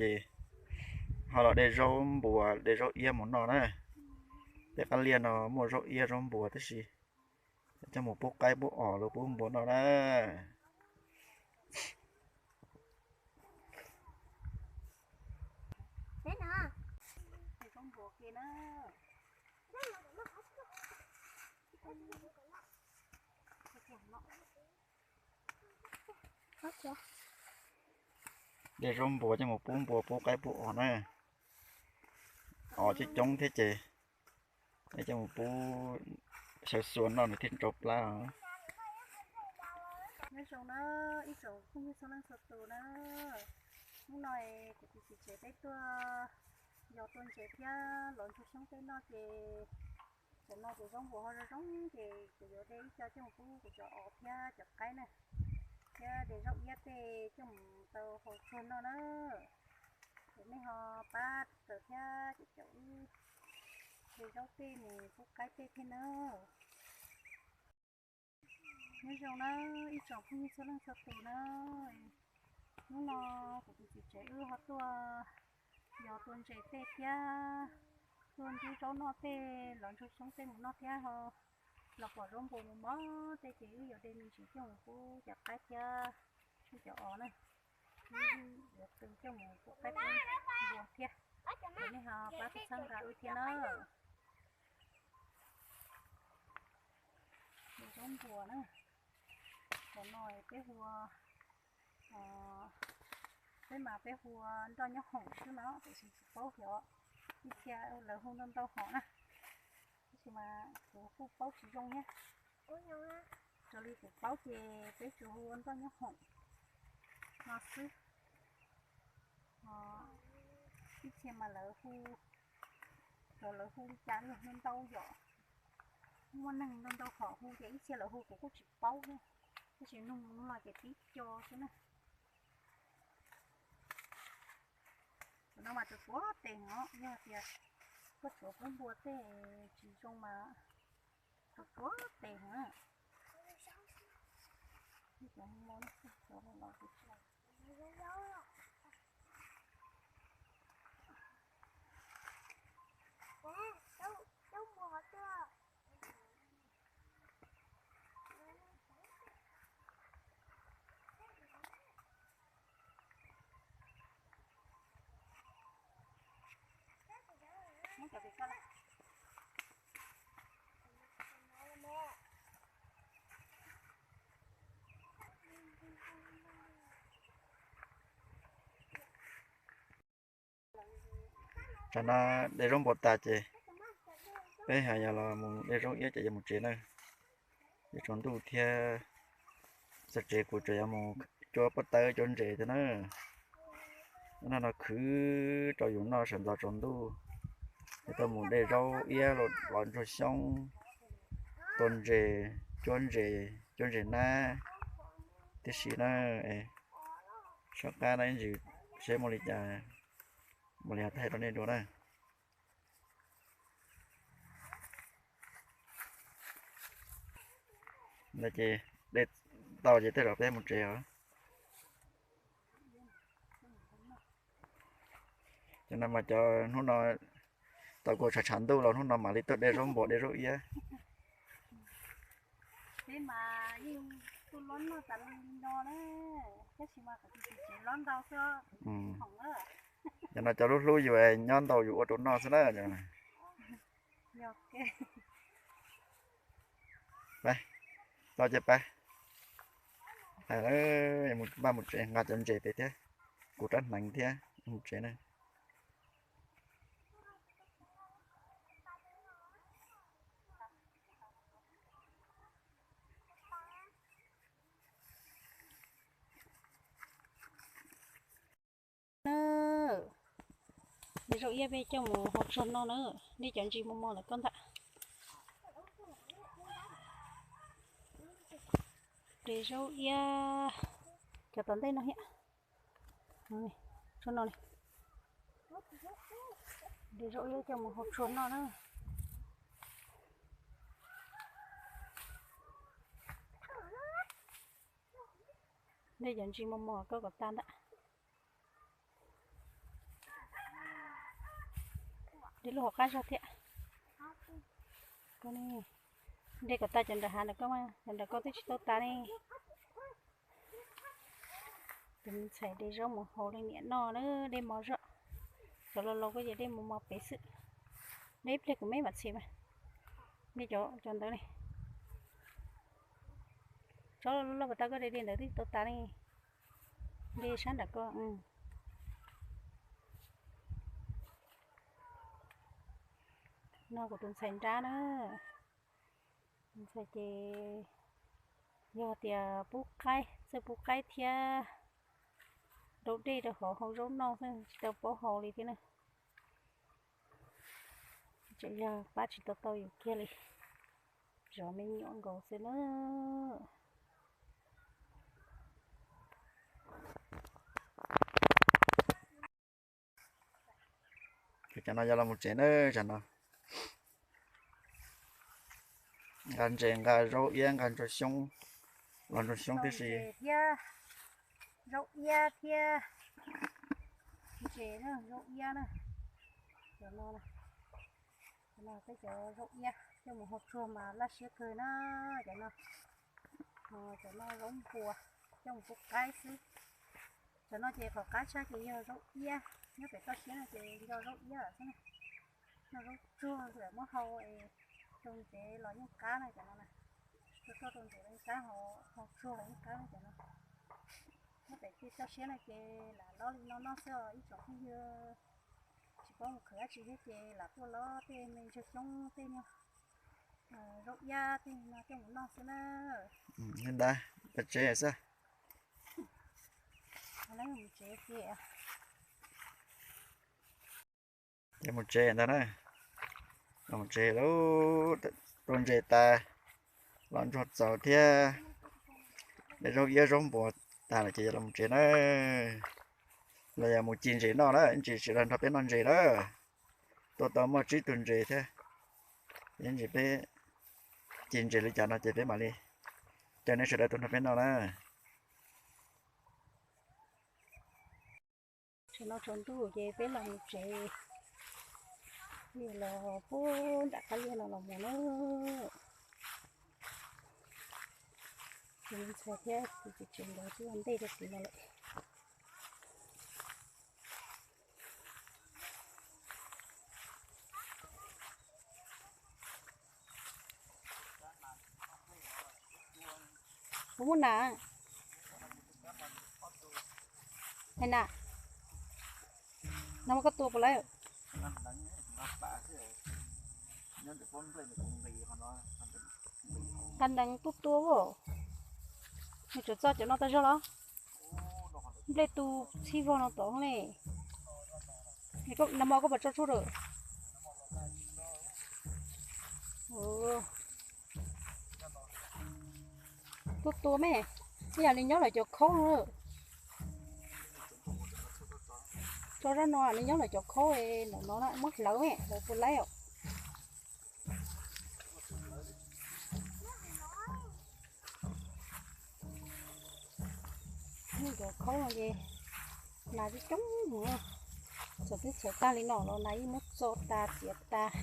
Ces ho los de zaub npua de zaub iab mus noj na. Tej qab liaj no muaj zaub iab zaub npua tib si, coj mus pub qaib pub os los pub npua noj na. De zaub npua coj mus pub npua pub qaib pub os na. Os coob coob thiab ces coj mus pub xyaw xua noj nws thiaj rau plab os. Nyob zoo na ib tsoom phooj ywg txhua leej txhua tus na. Hnub no kuv tus txiv tsev peb tuaj yos tua ntses thiab lov ntsuag xyoob peb noj ces tam no ces zaub npua ho zoo zoo ces kuv yuav de ib co coj mus pub kuv cov os thiab cov qaib na, thiab de zaub iab tej coj mus tau hau tsuag noj na. Ces nej ho pab raws thiab cov caum wb de zaub tej mus pub qaib tej thiab na. Nyob zoo na ib tsoom phooj ywg txhua leej txhua tus na. Hnub no kuv tus txiv tsev wb ho tuaj yos tua ntses tej thiab tuaj nrub zaub noj tej, lov ntsuag xyoob tej mus noj thiab ho los pom zaub npua mus mog tej ces wb yuav de me ntsis coj mus pub cov qaib thiab pub cov os na. Wb yuav qw coj mus pub qaib pub npua thiab. Ces nej ho pab txhawb nqa wb thiab na. Zaub npua na, qhov no peb hu, peb mas peb hu nroj nyob hoom xwb no tiam sis tsis paub xyov ib txhia lawv hu ntau ntau hom na. Tab sis mas kuv kuj paub tsis zoo thiab. Raws li kuv paub ces peb tsuas hu ua nroj nyob hoom no xwb. Ib txhia mas lawv hu, xyov lawv hu li cas ntau ntau yom. Muaj neeg ntau ntau hom hu ces ib txhia lawv hu kuv kuj tsis paub thiab, tab sis nug los ces tib co xwb na. Tam no mas tsuas tsuav tes os, yog tias koj tsuav pub npua tej tsis zoo mas tsuas tsuav tes os. Tsam no de zaub npua tas ces peb ho yog los mus de zaub iab ces yuav mus tsev na. Yuav tsaus ntuj thiab, txog tsev kuv tseem yuav mus cuab pob tawb cuab ntses thiab na. Hnub no khwv rau yus noj sawv ntxov tsaus ntuj, yuav tau mus de zaub iab, lov ntsuag xyoob, tua ntses, cuab ntses, cuab ntses nab tib si na. Soj qab na ib ntsis seb muaj li cas mam li ho thaij rau nej dua na. Ntawd ces de tau ces tej zaum peb mus tsev os. Cov no mas cov hnub no tau kua tshav tshav ntuj los hnub no mam li tuaj de zaub npua de zaub iab. Cov no cov hlub hlub yus nyob ntau yus ua rau noj xwb na. Pab, tau ces pab, npaj mus tsev nqa cov ntses pem thiab, kuv rab hneev thiab mus tsev na. De zaub iab peb coj mus hau tsuag noj na. Nej cov ntsis mos mos ntawm koj ntag. De zaub iab, cov tom ntej no thiab. Tsuag no, de zaub iab coj mus hau tsuag noj na. Nej cov ntsis mos mos koj kom tag ntag. Dej lub hauv qab zog thiab. Dej kom tas cov nram hav ntawm koj, cov nram koj twb tsis tau tas ne. Tus me ntxhais de zaub mus hau leej niam noj na, dej mos zog. Cov laus laus kuj yog dej mos mos pem xwb. Dej ib pliag kuv me mam txhim mas. Nej cov cov ntawd ne, tsob loj loj pas tas koj de dej ntawd twb tau tas ne. Dej sab nram koj. No kuv tus ntxhais nrab na. Tus ntxhais ces yog tias pub qaib, txawj pub qaib thiab rau dej rau hauv hau zaub noj xwb, tsis tau paub hau li thiab na. Tseem yog pab tsis tau tau yus kiag li, zov me nyuam nkaus xwb na. Cov no yog los mus tsev na, cov no nqa ntses, nqa zaub iab, nqa ntsuag xyoob, los ntsuag xyoob tib si thiab. Zaub iab thiab ntses, zaub iab na. Cov no, cov no peb cov zaub iab coj mus hau tsuag mas laj siab kawg na. Cov no, cov no zaub npua, coj mus pub qaib xwb. Cov no ces qhov qab tshaj ces yog zaub iab, nyob pem toj siab no ces nco zaub iab xwb na. Noj zaub tsuag lawm muab hau es rau ntsev los yeej qab na cov no na. Tuaj tuaj rau ntsev los yeej qab, hau tsuag los yeej qab na cov no. Nyob pem tej toj siab no ces lam lob li no noj xwb os ib tsoom phooj ywg. Tsis paub mus khwv dab tsi thiab ces lam tuaj lob tej me ntsuag xyoob tej no, zaub iab tej no coj mus noj xwb na. Ntawd, peb tsev xwb. Ces mus tsev ntag na. Los tsev lawm, rau ntses tas, los ntsuag txaus thiab, de zaub iab zaub npua tas lawm ces los mus tsev na. Los yog mus ci ntses noj na, ntsis tsis los nrog peb noj ntses na. Tuaj tau muaj tsib tug ntses thiab, ib ntsis peb ci ntses li cas no ces peb mam li coj nej sawv daws tuaj nrog peb noj na. Tsaus no tsaus ntuj ces peb los mus tsev, los puag nram qab liaj no los mus na. Tus me ntxhais thiab kuv tseem tseem nkawd twb ua ntej rau tim no lawm. Puas muaj nas? Hais nas, nas mas koj tua puas lawm? Nqa nteev tuaj tua as. Nws tsuas txo cov no tag zog los? Nplej tu txhij vog no tod ne. Nas mas koj puas tso tshuaj rau? Tuaj tua me, ib yam li nyob lawm cov khaub no. Tso zaj no li nyob lawm cov khaub ntawm no muab hlawv me lawv puas laib os. Cov khaub no ces nas coob coob mus, txawm twb txhawv tag li no los nas yeej muab txo tas txiav tas,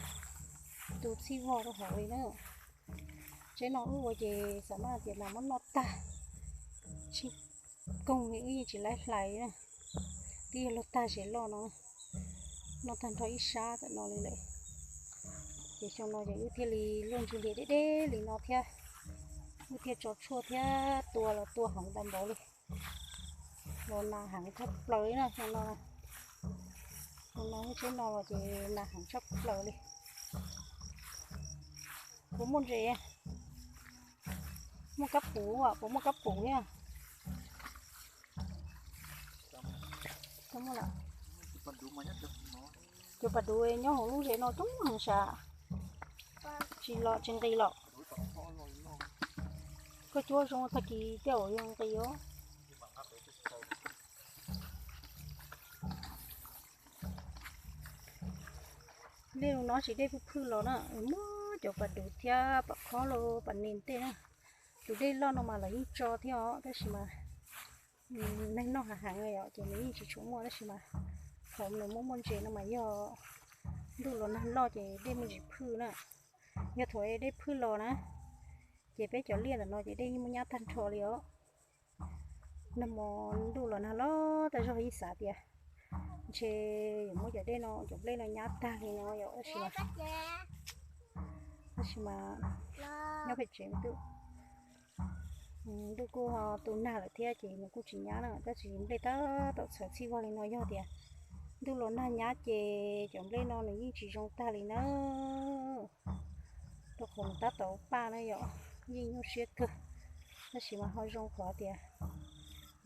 tu txhij vog rau hauv li na. Tsev no wb ua ces xam maj tias nas muab noj tag, tsib koog li wb yeej tsis laib hlais na. Twb yog luag tag zem loj no, noj tag nrho ib sab tam no li lawm. Ces xyoo no ces wb thiaj li luaj ntsuj hlias deb deb li no thiab, wb thiaj tso tshuaj thiab tua los tua heev tau npaum li. Los nas heev tshaj plaws li na xyoo no. Xyoo no tsev no los ces nas heev tshaj plaws li. Puas muaj ntses? Muaj kab puv, puas muaj kab puv thiab? Cov pas duv nyob hauv lub zes no coob heev sav, tsis los tsis nqis los. Koj cuab zoo tag kis tej zaum yog nqis os. Dej no tsis dej phwj phwj los na, muab cov pas duv thiab pas khob los pas nis tej na. Tus dej loj no mas lawv yeej tso thiab os, tab sis mas neeg noj hav heev os ces nws yeej tsis tshua muaj, tab sis mas thaum nws muaj muaj ntses no mas yog Ntuj los nag loj ces dej muaj ntsis phwj na. Yog thaum dej phwj los na, ces peb cov liaj ntawm no ces dej yeej muaj nyab tag nrho li os. Nag hmo ntuj los nag loj tas zog yeej xav tias ntshe yuav muab cov dej no, cov nplej no nyab tag li no yom, tab sis mas, tab sis mas nyob pem tsev ntuj, ntuj kuj ho tu nag lawm thiab ces nws kuj tsis nyab na, tab sis nplej tab tom txhawv txhij vog li no yog tias ntuj los nag nyab ces cov nplej no nws yeej tsis zoo tag li na. Rau qhov nws tab tom paj na yom, yeej nyuaj siab kawg, tab sis mas ho zoo qhov tias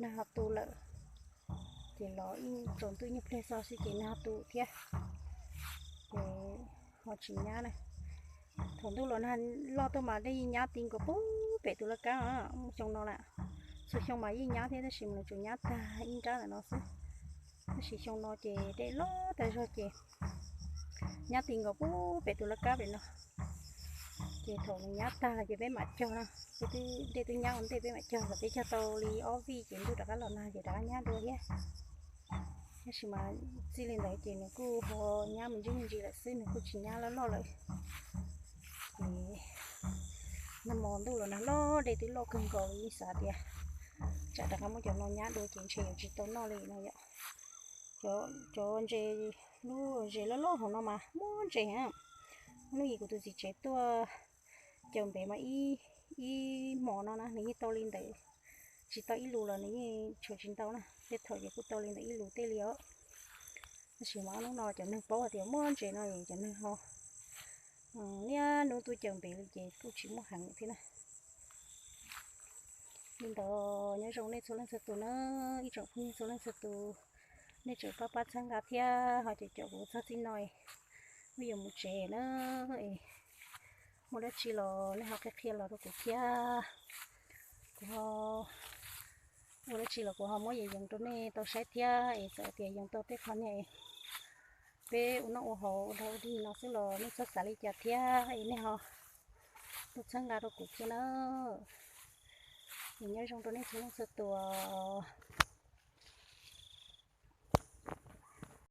nag ho tu lawm, ces los ib tsaus ntuj nyuag pliag txog xwb ces nag ho tu thiab, ces ho tsis nyab na. Thaum ntuj los nag loj tuaj mas dej yeej nyab ti nkaus puag pem tus laj kab, xyoo no na, txhua xyoo mas yeej nyab thiab tab sis mas nws tsuas nyab tag ib nrab ntawm no xwb, tab sis xyoo no ces dej loj tas zog ces nyab ti nkaus puag pem tus laj kab pem no. Ces thaum nws nyab tag los ces peb mam cog na, peb twb, dej twb nyab ua ntej peb mam cog, thaum peb cog tau li ob vij ces ntuj rov qab los nag ces rov qab nyab dua thiab. Tab sis mas txij li ntawd ces nws kuj ho nyab me ntsis me ntsis lawm xwb, nws kuj tsis nyab loj loj lawm. Ces nag hmo ntuj los nag loj dej twb loj kawg nkaus li, yeej xav tias tsam rov qab muab cov no nyab dua ces ntshe yuav tsis tau noj li no yom. Cov ntses, lub ntses loj loj hauv no mas muaj ntses. Hnub ib kuv tus txiv tsev tuaj caws npev mas ib hmo no na nws yeej tau li ntawd, tsis tau ib lus los nws yeej tshuav tsis ntau na, tej thaum ces kuj tau li ntawd ib lus tej li os. Tab sis mas hnub no cov neeg paub hais tias muaj ntses no es cov neeg ho niaj hnub tuaj caws npev li ces kuj tsis muaj heev thiab na. Li ntawd nyob zoo nej txhua leej txhua tus na, ib tsoom phooj ywg txhua leej txhua tus, nej tseem pab pab txhawb nqa thiab ho caum caum kuv txog txij no, wb yuav mus tsev na. Muaj dab tsi los nej ho qhia qhia los rau kuv thiab, kuv ho, ua dab tsi los kuv ho muab yees yees rau nej tau saib thiab es txawm tias yees tau tej qho niag peb ua noj ua haus ua dog ua dig no xwb los nej txhob xav li cas thiab es nej ho tuaj txhawb nqa rau kuv thiab na. Es nyob zoo rau nej txhua leej txhua tus.